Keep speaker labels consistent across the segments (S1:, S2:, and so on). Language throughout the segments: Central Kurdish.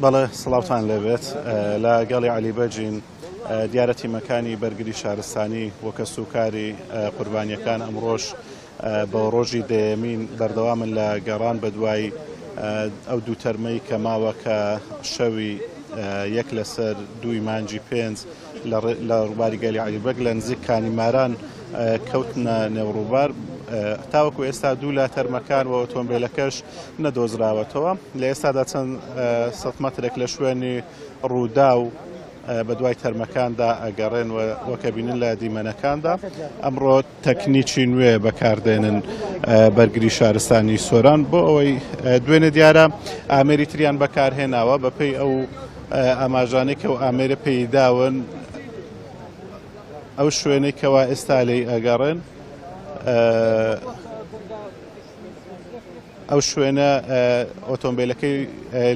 S1: بەڵێ سڵاوتان لێبێت لە گەڵی عەلی بەجین دیارە تیمەکانی بەرگری شارستانی و کەسوکاری قوربانیەکان ئەمڕۆش بە ڕۆژی دەیەمین بەردەوامن لە گەڕان بە دوای ئەو دوو تەرمەی کە ماوە کە شەوی یەک لەسەر دووی مانجی پێنج لە ڕووباری گەلی عەلی بەگ لە نزیک کانی ماران کەوتنە نێو ڕووبار تاوەکو ئێستا دوو لە تەرمەکان و ئۆتۆمبیلەکەش نەدۆزراوەتەوە لە ئێستادا چەند سەد مەترێک لە شوێنی ڕووداو بە دوای تەرمەکاندا ئەگەڕێن و وەکە بینن لە دیمەنەکاندا ئەمڕۆ تەکنیکی نوێ بەکاردێنن بەرگری شارستانی سۆران بۆ ئەوەی دوێنێ دیارە ئامێری تریان بەکارهێناوە بەپێی ئەو ئاماژانەی کە و ئامێرە پێیداون ئەو شوێنەی کەوا ئێستا لێی ئەگەڕێن ئەو شوێنە ئۆتۆمبیلەکەی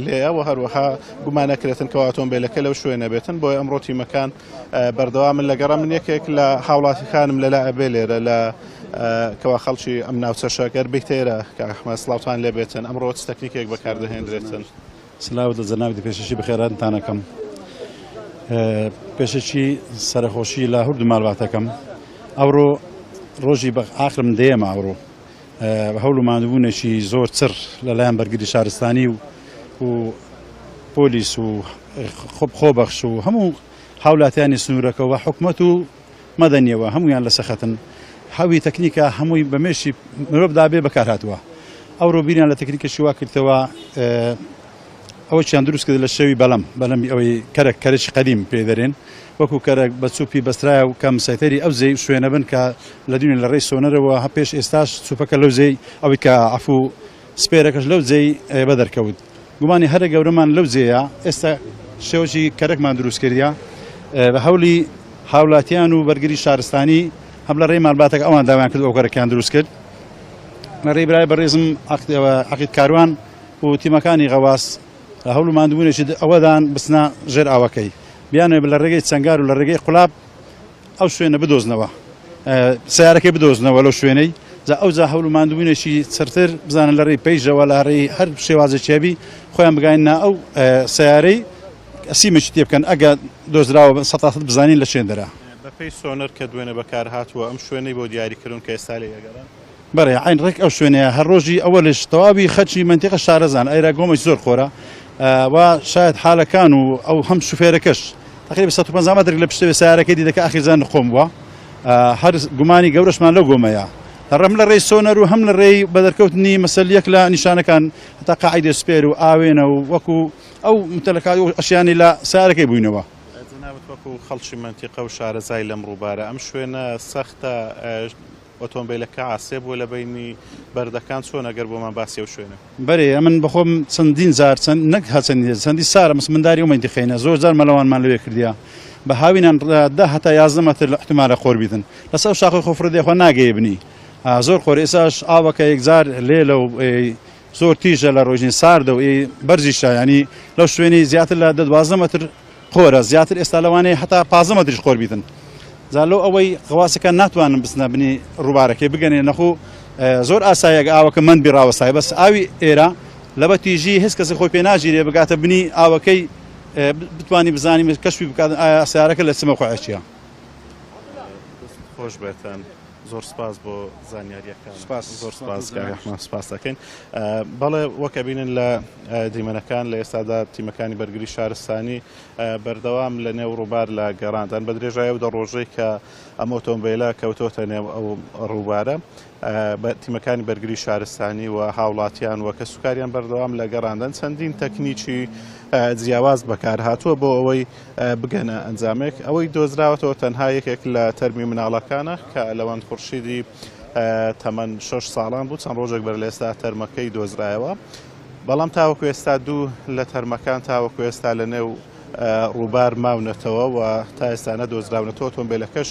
S1: لێیە و هەروەها گومانەکرێتن کەوا ئۆتۆمبیلەکە لەو شوێنە بێتن بۆیە ئەمڕۆ تیمەکان بەردەوامن لە گەڕان من یەکێک لە هاوڵاتیەکانم لەلا ئەبێ لێرە لە کەوا خەڵکی ئەم ناوچەشە گەر بیتێرە کاک ئەحمەد سڵاوتان لێ بێتن ئەمڕۆ چ تەکنیکێک بەکاردەهێنرێتن؟
S2: سلاوت لە جەنابت پێشەکی بەخێراتتان ئەکەم پێشەکی سەرەخۆشی لە هەردوو ماڵباتەکەم ئەوڕۆ ڕۆژی بە ئاخرم دەیەمە ئەوڕۆ هەوڵ و ماندووبوونێکی زۆر چڕ لەلایەن بەرگری شارستانی و و پۆلیس و خۆبەخش و هەموو هاولاتیانی سنوورەکەەوە حکومەت و مەدەنیەوە هەمویان لەسەر خەتن هەوی تەکنیکە هەمووی بە مێشی مرۆڤ دابێ بەکار هاتووە ئەوڕۆ بیریان لە تەکنیکەشی وا کردەوە ئەوەیان دروست کرد لە شێوی بەلەم بەلەمی ئەوەی کەرەک کەرەکی قەدیم پێ دەرێن وەکو کەرەک بە چوپی بەسترایە و کە مسەیتەری ئەو زێی شوێنە بن کە لە دوێنێ لە ڕێی سۆنەرەوە هە پێش ئێستاش چوپەکە لەو زێی ئەوەی کە عەفوو سپێرەکەش لەو جێی بەدەرکەوت گومانی هەرە گەورەمان لەو جێیە ئێستا شێوەکی کەرەکمان دروست کردە بە هەولی هاولاتیان و بەرگری شارستانی هەم لە ڕێی مالباتەکە ئەوان داوایان کرد ئەو کەرەکیان دروست کرد لە ڕێی برای بەڕێزم عەقید کاروان و تیمەکانی غەواس لە هەوڵ و ماندووبوونێکی ئەوەدان بچنە ژێر ئاوەکەی بیانەوێت لە ڕێگەی چەنگار و لە ڕێگەی قولاب ئەو شوێنە بدۆزنەوە سیارەکەی بدۆزنەوە لەو شوێنەی جا ئەوجا هەوڵ و ماندووبوونێکی چڕتر بزانن لە ڕێی پەیژەوە لە ڕێی هەر شێوازێکی هەبی خۆیان بگاینە ئەو سیارەی سیمێکی تێ بکەن ئەگە دۆزراوە سەتاسەد بزانین لە شوێن دەرا.
S1: بەپێی سۆنەر کە دوێنێ بەکار هاتووە ئەم شوێنەی بۆ دیاری کردوون کە ئێستا لێی ئەگەڕێن؟
S2: بەڵێ عەین ڕێک ئەو شوێنەیە هەر ڕۆژی ئەوەلش تەواوی خەرکی مەنتیقە شارەزان ئەیرا گۆمەش زۆر خۆرە و شاید حالەکان و ئەو هەم شوفێرەکەش تقریبا 150 مەترێک لە پشتەوەی سیارەکەی دیدەکە ئاخیر جار نقۆم بووە هەر گومانی گەورەشمان لەو گۆمەیە هەم لە ڕێی سۆنەر و هەم لە ڕێی بەدەرکەوتنی مەسەل یەک لە نیشانەکان هەتا قاعدە سپێر و ئاوێنە و وەکو ئەو متەلەکات و ئەشیانی لە سیارەکەی بووینەوە.
S1: جەنابت وەکو خەڵکی مەنتیقە و شارەزای لەم ڕووبارە ئەم شوێنە سەختە ئۆتۆمبیلەکە عاسێ بووە لە بەینی بەردەکان چۆنە گەر بۆمان باسی ئەو شوێنە.
S2: بەرێ ئەمن بەخۆم چەندین جار چەند نەک هەر چەندین جار چەندین سارە مس منداری ئەو مەنتیقەینە زۆر جار مەلەوانمان لەوێ کردیە بە هاوینان دە هەتا 11 مەتر لە احتمالە خۆر بیتن لەسەر ئەو شاخەی خۆ فڕێ دێخوا ناگەیە بنی زۆر خۆر ئێساش ئاوەکە یەکجار لێلە و زۆر تیژە لە ڕۆژین ساردە و بەرزیشە ینی لەو شوێنی زیاتر لە دە 12 مەتر خۆرە زیاتر ئێستا لەوانەیە هەتا 15 مەتریش خۆر بیتن جا لەو ئەوەی غەواسەکان ناتوانن بچنە بنی ڕووبارەکەی بگەنێ نەخۆ زۆر ئاسایەک ئاوەکە مەند بی ڕاوەستای بەس ئاوی ئێرە لەبە تیژی هیچ کەسی خۆی پێ ناگیرێ بگاتە بنی ئاوەکەی بتوانی بزانانی کەشفی بکات ئایا سیارەکە لە چ مەوقعێکیە.
S1: خۆش بێتن. زۆر سپاس بۆ زانیاریەکان زۆر سپاس کاک ئەحمەد سپاس دەکەین بەڵێ وەک ئەبینن لە دیمەنەکان لە ئێستادا تیمەکانی بەرگری شارستانی بەردەوام لە نێو ڕووبار لە گەڕاندان بە درێژای ئەو دە ڕۆژەی کە ئەم ئۆتۆمبیلە کەوتۆتە نێو ئەو ڕووبارە تیمەکانی بەرگری شارستانی و هاوڵاتیان و کەسوکاریان بەردەوام لە گەڕاندن چەندین تەکنیکی جیاواز بەکارهاتووە بۆ ئەوەی بگەنە ئەنجامێک. ئەوەی دۆزراوەتەوە تەنها یەکێک لە تەرمی مناڵەکانە کە لەوەند خورشیدی تەمەن شەش ساڵان بوو، چەند ڕۆژێک بەر لە ئێستا تەرمەکەی دۆزرایەوە. بەڵام تاوەکو ئێستا دوو لە تەرمەکان تاوەکو ئێستا لە نێو ڕووبار ماونەتەوە و تا ئێستا نەدۆزراونەتەوە، ئۆتۆمبیلەکەش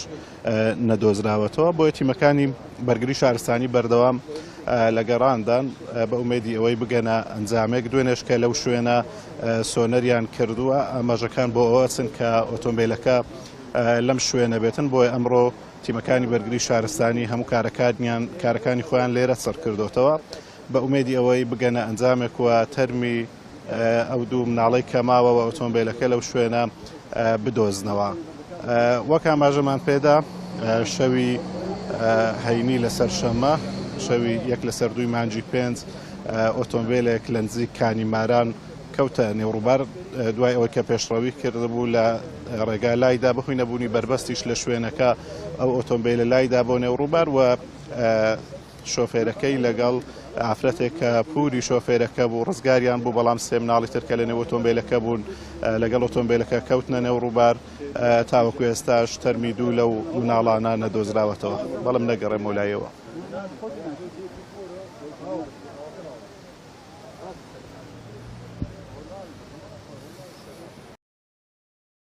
S1: نەدۆزراوەتەوە. بۆیە تیمەکانی بەرگری شارستانی بەردەوام لە گەڕاندان بە ئومێدی ئەوەی بگەنە ئەنجامێک. دوێنێش کە لەو شوێنە سۆنەریان کردووە، ئاماژەکان بۆ ئەوە ئەچن کە ئۆتۆمبیلەکە لەم شوێنە بێتن. بۆیە ئەمڕۆ تیمەکانی بەرگری شارستانی هەموو کارەکانیان کارەکانی خۆیان لێرە چڕ کردوتەوە بە ئومێدی ئەوەی بگەنە ئەنجامێک و تەرمی ئەو دوو مناڵەی کە ماوەوە ئۆتۆمبیلەکە لەو شوێنە بدۆزنەوە. وەک ئاماژەمان پێدا شەوی هەینی لەسەر شەممە شەوی یەک لەسەر دووی مانجی پێنج ئۆتۆمبیلێک لە نزیک کانی ماران کەوتە نێو ڕووبار دوای ئەوەی کە پێشڕەوی کردبوو لە ڕێگا لایدا بەهۆی نەبوونی بەربەستیش لە شوێنەکە ئەو ئۆتۆمبیلە لایدا بۆ نێو ڕووبار و شۆفێرەکەی لەگەڵ ئافرەتێک کە پوری شۆفێرەکە بوو ڕزگاریان بوو، بەڵام سێ مناڵی تر کە لەنێو ئۆتۆمبیلەکە بوون لەگەڵ ئۆتۆمبیلەکە کەوتنە نێو ڕووبار، تاوەکو ئێستاش تەرمی دوو لەو مناڵانە نەدۆزراوەتەوە. بەڵم نەگەڕێمەوە لایەوە.